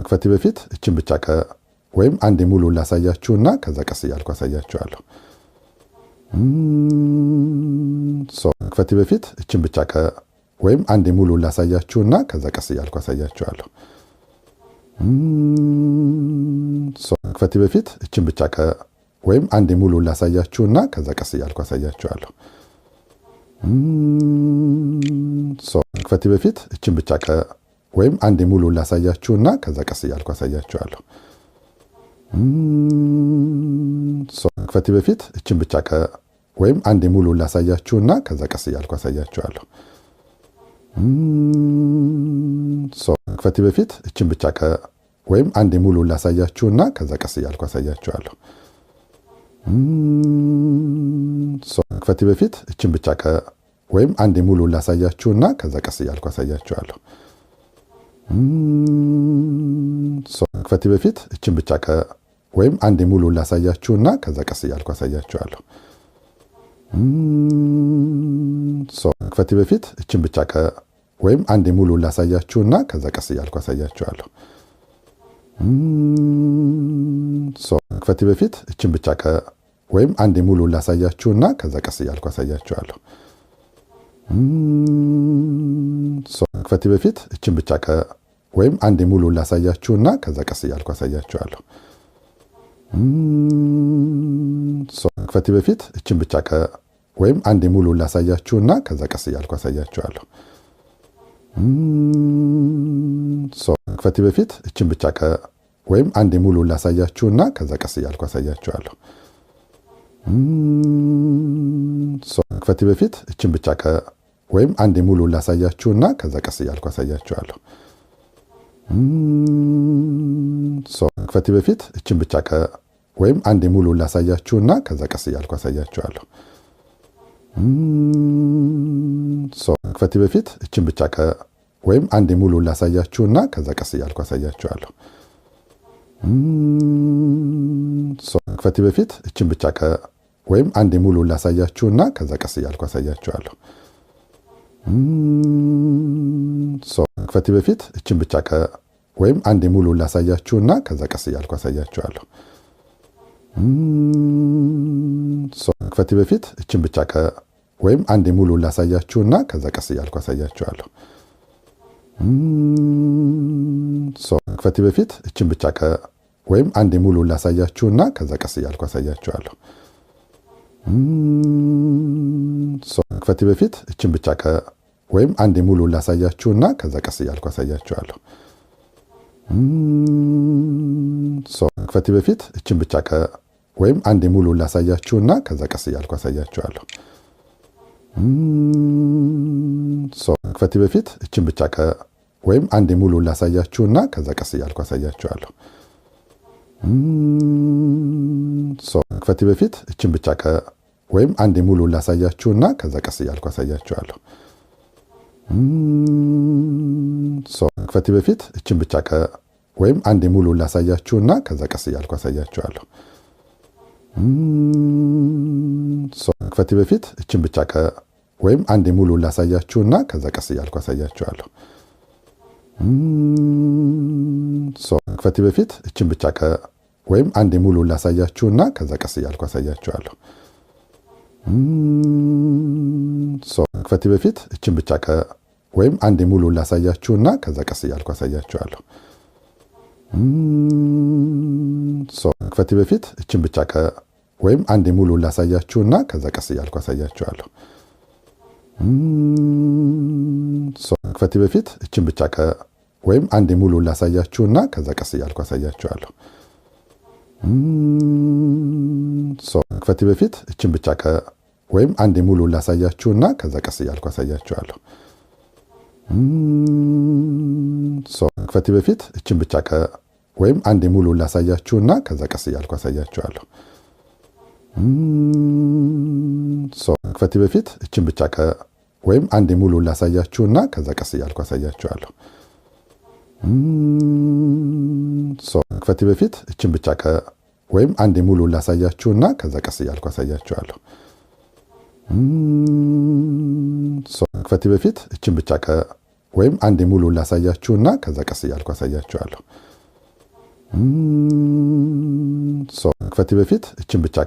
ከመክፈቴ በፊት እችን ብቻ ወይም አንዴ ሙሉ ላሳያችሁና ከዛ ቀስ እያልኩ አሳያችኋለሁ። ከመክፈቴ በፊት እችን ብቻ ወይም አንዴ ሙሉ ላሳያችሁና ከዛ ቀስ እያልኩ አሳያችኋለሁ። ከመክፈቴ በፊት እችን ብቻ ወይም አንዴ ሙሉ ላሳያችሁና ከዛ ቀስ እያልኩ አሳያችኋለሁ። ከመክፈቴ በፊት እችን ብቻ ወይም አንዴ ሙሉ ላሳያችሁና ከዛ ቀስ እያልኩ አሳያችኋለሁ። ከመክፈቴ በፊት እችን ብቻ ወይም አንዴ ሙሉ ላሳያችሁና ከዛ ቀስ እያልኩ አሳያችኋለሁ። ከመክፈቴ በፊት እችን ብቻ ወይም አንዴ ሙሉ ላሳያችሁና ከዛ ቀስ እያልኩ አሳያችኋለሁ። ከመክፈቴ በፊት እችን ብቻ ወይም አንዴ ሙሉ ላሳያችሁና ከዛ ቀስ እያልኩ አሳያችኋለሁ። ከመክፈቴ በፊት እችን ብቻ ወይም አንዴ ሙሉ ላሳያችሁና ከዛ ቀስ እያልኩ አሳያችኋለሁ። ከመክፈቴ በፊት እችን ብቻ ወይም አንዴ ሙሉ ላሳያችሁና ከዛ ቀስ እያልኩ አሳያችኋለሁ። ከመክፈቴ በፊት እችን ብቻ ወይም አንዴ ሙሉ ላሳያችሁና ከዛ ቀስ እያልኩ አሳያችኋለሁ። ከመክፈቴ በፊት እችን ብቻ ወይም አንዴ ሙሉ ላሳያችሁና ከዛ ቀስ እያልኩ አሳያችኋለሁ። ከመክፈቴ በፊት እችን ብቻ ወይም አንዴ ሙሉ ላሳያችሁና ከዛ ቀስ እያልኩ አሳያችኋለሁ። ከመክፈቴ በፊት እችን ብቻ ወይም አንዴ ሙሉ ላሳያችሁና ከዛ ቀስ እያልኩ አሳያችኋለሁ። ከመክፈቴ በፊት እችን ብቻ ወይም አንዴ ሙሉ ላሳያችሁና ከዛ ቀስ እያልኩ አሳያችኋለሁ። ከመክፈቴ በፊት እችን ብቻ ወይም አንዴ ሙሉ ላሳያችሁና ከዛ ቀስ እያልኩ አሳያችኋለሁ። ከመክፈቴ በፊት እችን ብቻ ወይም አንዴ ሙሉ ላሳያችሁና ከዛ ቀስ እያልኩ አሳያችኋለሁ። ከመክፈቴ በፊት እችን ብቻ ወይም አንዴ ሙሉ ላሳያችሁና ከዛ ቀስ እያልኩ አሳያችኋለሁ። ከመክፈቴ በፊት እችን ብቻ ወይም አንዴ ሙሉ ላሳያችሁና ከዛ ቀስ እያልኩ አሳያችኋለሁ። ከመክፈቴ በፊት እችን ብቻ ወይም አንዴ ሙሉ ላሳያችሁና ከዛ ቀስ እያልኩ አሳያችኋለሁ። ከመክፈቴ በፊት እችን ብቻ ወይም አንዴ ሙሉ ላሳያችሁና ከዛ ቀስ እያልኩ አሳያችኋለሁ። ከመክፈቴ በፊት እችን ብቻ ወይም አንዴ ሙሉ ላሳያችሁና ከዛ ቀስ እያልኩ አሳያችኋለሁ። ከመክፈቴ በፊት እችን ብቻ ወይም አንዴ ሙሉ ላሳያችሁና ከዛ ቀስ እያልኩ አሳያችኋለሁ። ከመክፈቴ በፊት እችን ብቻ ወይም አንዴ ሙሉ ላሳያችሁና ከዛ ቀስ እያልኩ አሳያችኋለሁ። ከመክፈቴ በፊት እችን ብቻ ወይም አንዴ ሙሉ ላሳያችሁና ከዛ ቀስ እያልኩ አሳያችኋለሁ። ከመክፈቴ በፊት እችን ብቻ ወይም አንዴ ሙሉ ላሳያችሁና ከዛ ቀስ እያልኩ አሳያችኋለሁ። ከመክፈቴ በፊት እችን ብቻ ወይም አንዴ ሙሉ ላሳያችሁና ከዛ ቀስ እያልኩ አሳያችኋለሁ። ከመክፈቴ በፊት እችን ብቻ ወይም አንዴ ሙሉ ላሳያችሁና ከዛ ቀስ እያልኩ አሳያችኋለሁ። ከመክፈቴ በፊት እችን ብቻ ወይም አንዴ ሙሉ ላሳያችሁና ከዛ ቀስ እያልኩ አሳያችኋለሁ። ከመክፈቴ በፊት እችን ብቻ ወይም አንዴ ሙሉ ላሳያችሁና ከዛ ቀስ እያልኩ አሳያችኋለሁ። ከመክፈቴ በፊት እችን ብቻ ወይም አንዴ ሙሉ ላሳያችሁና ከዛ ቀስ እያልኩ አሳያችኋለሁ። ከመክፈቴ በፊት እችን ብቻ ወይም አንዴ ሙሉ ላሳያችሁና ከዛ ቀስ እያልኩ አሳያችኋለሁ። ከመክፈቴ በፊት እችን ብቻ ወይም አንዴ ሙሉ ላሳያችሁና ከዛ ቀስ እያልኩ አሳያችኋለሁ። ከመክፈቴ በፊት እችን ብቻ ወይም አንዴ ሙሉ ላሳያችሁና ከዛ ቀስ እያልኩ አሳያችኋለሁ። ከመክፈቴ በፊት እችን ብቻ ወይም አንዴ ሙሉ ላሳያችሁና ከዛ ቀስ እያልኩ አሳያችኋለሁ። ከመክፈቴ በፊት እችን ብቻ ወይም አንዴ ሙሉ ላሳያችሁና ከዛ ቀስ እያልኩ አሳያችኋለሁ። ከመክፈቴ በፊት እችን ብቻ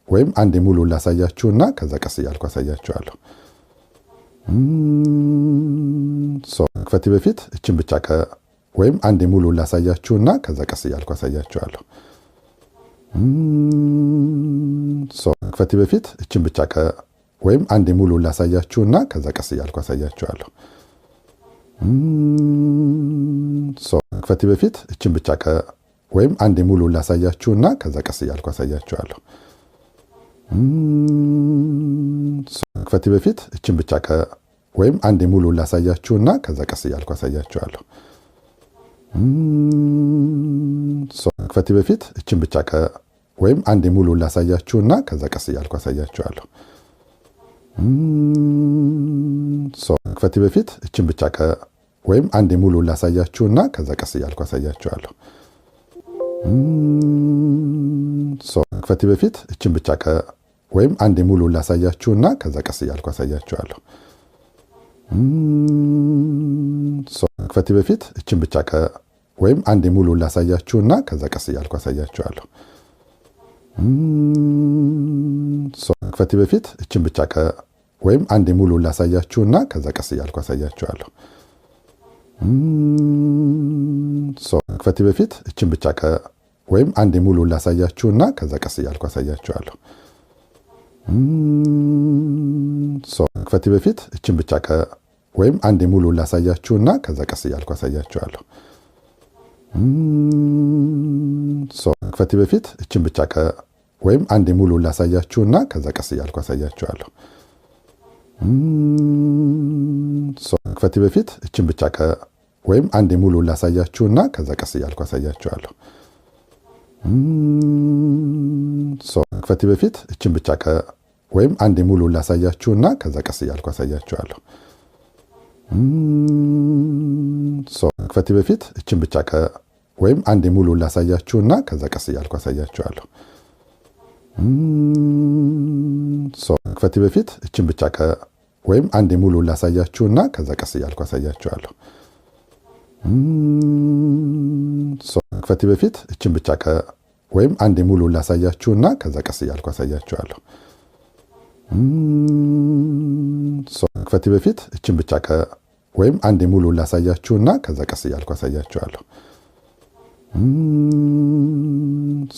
ወይም አንዴ ሙሉ ላሳያችሁና ከዛ ቀስ እያልኩ አሳያችኋለሁ። ከመክፈቴ በፊት እችን ብቻ ወይም አንዴ ሙሉ ላሳያችሁና ከዛ ቀስ እያልኩ አሳያችኋለሁ። ከመክፈቴ በፊት እችን ብቻ ወይም አንዴ ሙሉ ላሳያችሁና ከዛ ቀስ እያልኩ አሳያችኋለሁ። ከመክፈቴ በፊት እችን ብቻ ወይም አንዴ ሙሉ ላሳያችሁና ከዛ ቀስ እያልኩ አሳያችኋለሁ። ከመክፈቴ በፊት እችን ብቻ ወይም አንዴ ሙሉ ላሳያችሁና ከዛ ቀስ እያልኩ አሳያችኋለሁ። ከመክፈቴ በፊት እችን ብቻ ወይም አንዴ ሙሉ ላሳያችሁና ከዛ ቀስ እያልኩ አሳያችኋለሁ። ከመክፈቴ በፊት እችን ብቻ ወይም አንዴ ሙሉ ላሳያችሁና ከዛ ቀስ እያልኩ አሳያችኋለሁ። ከመክፈቴ በፊት እችን ብቻ ወይም አንዴ ሙሉ ላሳያችሁና ከዛ ቀስ እያልኩ አሳያችኋለሁ። ከመክፈቴ በፊት እችን ብቻ ወይም አንዴ ሙሉ ላሳያችሁና ከዛ ቀስ እያልኩ አሳያችኋለሁ። ከመክፈቴ በፊት እችን ብቻ ወይም አንዴ ሙሉ ላሳያችሁና ከዛ ቀስ እያልኩ አሳያችኋለሁ። ከመክፈቴ በፊት እችን ብቻ ወይም አንዴ ሙሉ ላሳያችሁና ከዛ ቀስ እያልኩ አሳያችኋለሁ። ከመክፈቴ በፊት እችን ብቻ ወይም አንዴ ሙሉ ላሳያችሁና ከዛ ቀስ እያልኩ አሳያችኋለሁ። ከመክፈቴ በፊት እችን ብቻ ወይም አንዴ ሙሉ ላሳያችሁና ከዛ ቀስ እያልኩ አሳያችኋለሁ። ከመክፈቴ በፊት እችን ብቻ ወይም አንዴ ሙሉ ላሳያችሁና ከዛ ቀስ እያልኩ አሳያችኋለሁ። ከመክፈቴ በፊት እችን ብቻ ወይም አንዴ ሙሉ ላሳያችሁና ከዛ ቀስ እያልኩ አሳያችኋለሁ። ከመክፈቴ በፊት እችን ብቻ ወይም አንዴ ሙሉ ላሳያችሁና ከዛ ቀስ እያልኩ አሳያችኋለሁ። ከመክፈቴ በፊት እችን ብቻ ወይም አንዴ ሙሉ ላሳያችሁና ከዛ ቀስ እያልኩ አሳያችኋለሁ። ከመክፈቴ በፊት እችን ብቻ ወይም አንዴ ሙሉ ላሳያችሁና ከዛ ቀስ እያልኩ አሳያችኋለሁ። ከመክፈቴ በፊት እችን ብቻ ወይም አንዴ ሙሉ ላሳያችሁና ከዛ ቀስ እያልኩ አሳያችኋለሁ።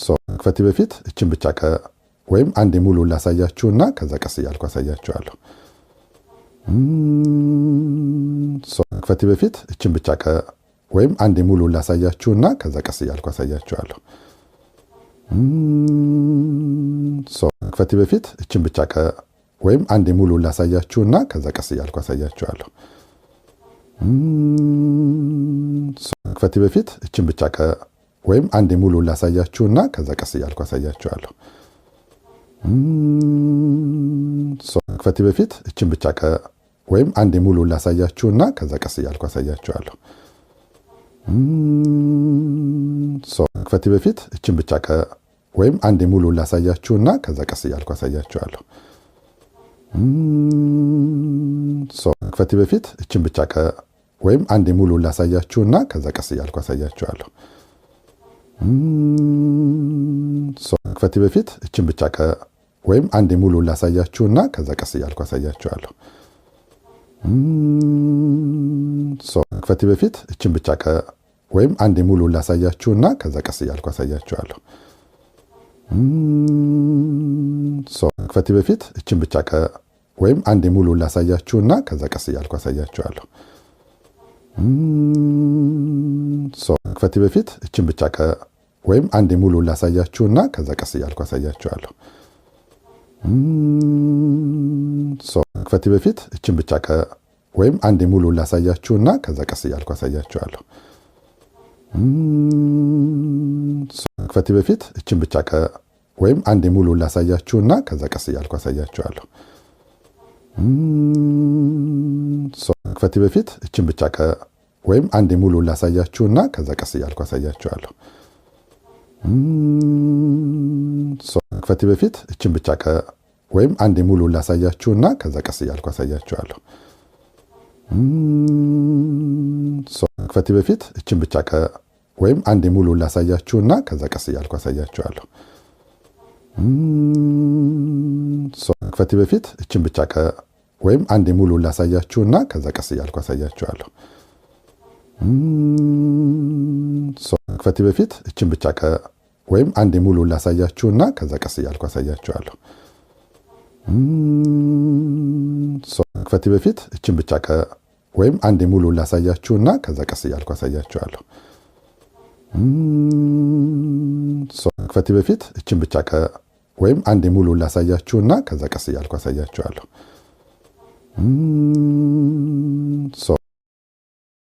ከመክፈቴ በፊት እችን ብቻ ወይም አንዴ ሙሉ ላሳያችሁና ከዛ ቀስ እያልኩ አሳያችኋለሁ። ከመክፈቴ በፊት እችን ብቻ ወይም አንዴ ሙሉ ላሳያችሁና ከዛ ቀስ እያልኩ አሳያችኋለሁ። ከመክፈቴ በፊት እችን ብቻ ወይም አንዴ ሙሉ ላሳያችሁና ከዛ ቀስ እያልኩ አሳያችኋለሁ። ከመክፈቴ በፊት እችን ብቻ ወይም አንዴ ሙሉ ላሳያችሁና ከዛ ቀስ እያልኩ አሳያችኋለሁ። ከመክፈቴ በፊት እችን ብቻ ወይም አንዴ ሙሉ ላሳያችሁና ከዛ ቀስ እያልኩ አሳያችኋለሁ። ከመክፈቴ በፊት እችን ብቻ ወይም አንዴ ሙሉ ላሳያችሁና ከዛ ቀስ እያልኩ አሳያችኋለሁ። ከመክፈቴ በፊት እችን ብቻ ወይም አንዴ ሙሉ ላሳያችሁና ከዛ ቀስ እያልኩ አሳያችኋለሁ። ከመክፈቴ በፊት እችን ብቻ ወይም አንዴ ሙሉ ላሳያችሁና ከዛ ቀስ እያልኩ አሳያችኋለሁ። ከመክፈቴ በፊት እችን ብቻ ወይም አንዴ ሙሉ ላሳያችሁና ከዛ ቀስ እያልኩ አሳያችኋለሁ። ከመክፈቴ በፊት እችን ብቻ ወይም አንዴ ሙሉ ላሳያችሁና ከዛ ቀስ እያልኩ አሳያችኋለሁ። ከመክፈቴ በፊት እችን ብቻ ወይም አንዴ ሙሉ ላሳያችሁና ከዛ ቀስ እያልኩ አሳያችኋለሁ። ከመክፈቴ በፊት እችን ብቻ ወይም አንዴ ሙሉ ላሳያችሁና ከዛ ቀስ እያልኩ አሳያችኋለሁ። ከመክፈቴ በፊት እችን ብቻ ወይም አንዴ ሙሉ ላሳያችሁና ከዛ ቀስ እያልኩ አሳያችኋለሁ። ከመክፈቴ በፊት እችን ብቻ ወይም አንዴ ሙሉ ላሳያችሁና ከዛ ቀስ እያልኩ አሳያችኋለሁ። ከመክፈቴ በፊት እችን ብቻ ወይም አንዴ ሙሉ ላሳያችሁና ከዛ ቀስ እያልኩ አሳያችኋለሁ። ከመክፈቴ በፊት እችን ብቻ ወይም አንዴ ሙሉውን ላሳያችሁና ከዛ ቀስ እያልኩ አሳያችኋለሁ። ከመክፈቴ በፊት እችን ብቻ ወይም አንዴ ሙሉውን ላሳያችሁና ከዛ ቀስ እያልኩ አሳያችኋለሁ። ከመክፈቴ በፊት እችን ብቻ ወይም አንዴ ሙሉውን ላሳያችሁና ከዛ ቀስ እያልኩ አሳያችኋለሁ። ከመክፈቴ በፊት እችን ብቻ ወይም አንዴ ሙሉውን ላሳያችሁና ከዛ ቀስ እያልኩ አሳያችኋለሁ። ከመክፈቴ በፊት እችን ብቻ ወይም አንዴ ሙሉውን ላሳያችሁና ከዛ ቀስ እያልኩ አሳያችኋለሁ።